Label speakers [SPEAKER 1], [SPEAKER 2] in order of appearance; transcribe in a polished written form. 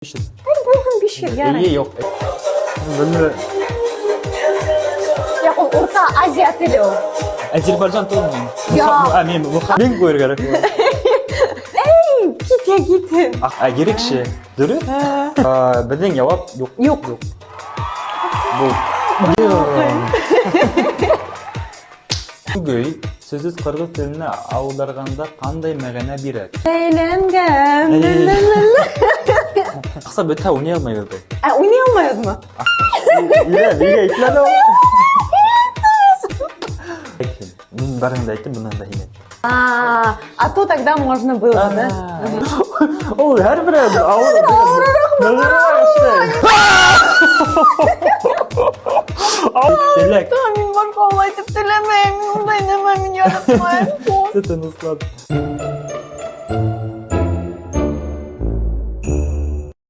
[SPEAKER 1] 500.
[SPEAKER 2] Булһын 500, ярай.
[SPEAKER 1] Эйе, юҡ. Белмәйем.
[SPEAKER 2] Юҡ, ул Урта Азия теле ул.
[SPEAKER 1] Азербайджан түгелме?
[SPEAKER 2] Юҡ.
[SPEAKER 1] Ә, мин мин ҡуйыр кәрәк.
[SPEAKER 2] Эй, китә, китә.
[SPEAKER 1] Ә, ерекше. Дөрөҫ? Беҙҙең яуап юҡ.
[SPEAKER 2] Юҡ.
[SPEAKER 1] Был. Күгөй сүзе ҡырғыҙ теленә ауҙарғанда ҡандай мәғәнә бирә?
[SPEAKER 2] Әйләнгән.
[SPEAKER 1] Аҡса бөтһә уйнай алмайбыҙ бит.
[SPEAKER 2] Ә, уйнай алмайбыҙмы?
[SPEAKER 1] Илә, нигә әйтмәне ул? Мин барыһын да әйттем, бынан да һин әйт.
[SPEAKER 2] А, а то тогда можно было, да?
[SPEAKER 1] Ул һәр бере ауыр. Теләк.
[SPEAKER 2] Мин башҡа улай итеп теләмәйем, мин ундай нәмә мин яратмайым.
[SPEAKER 1] Тыныслан.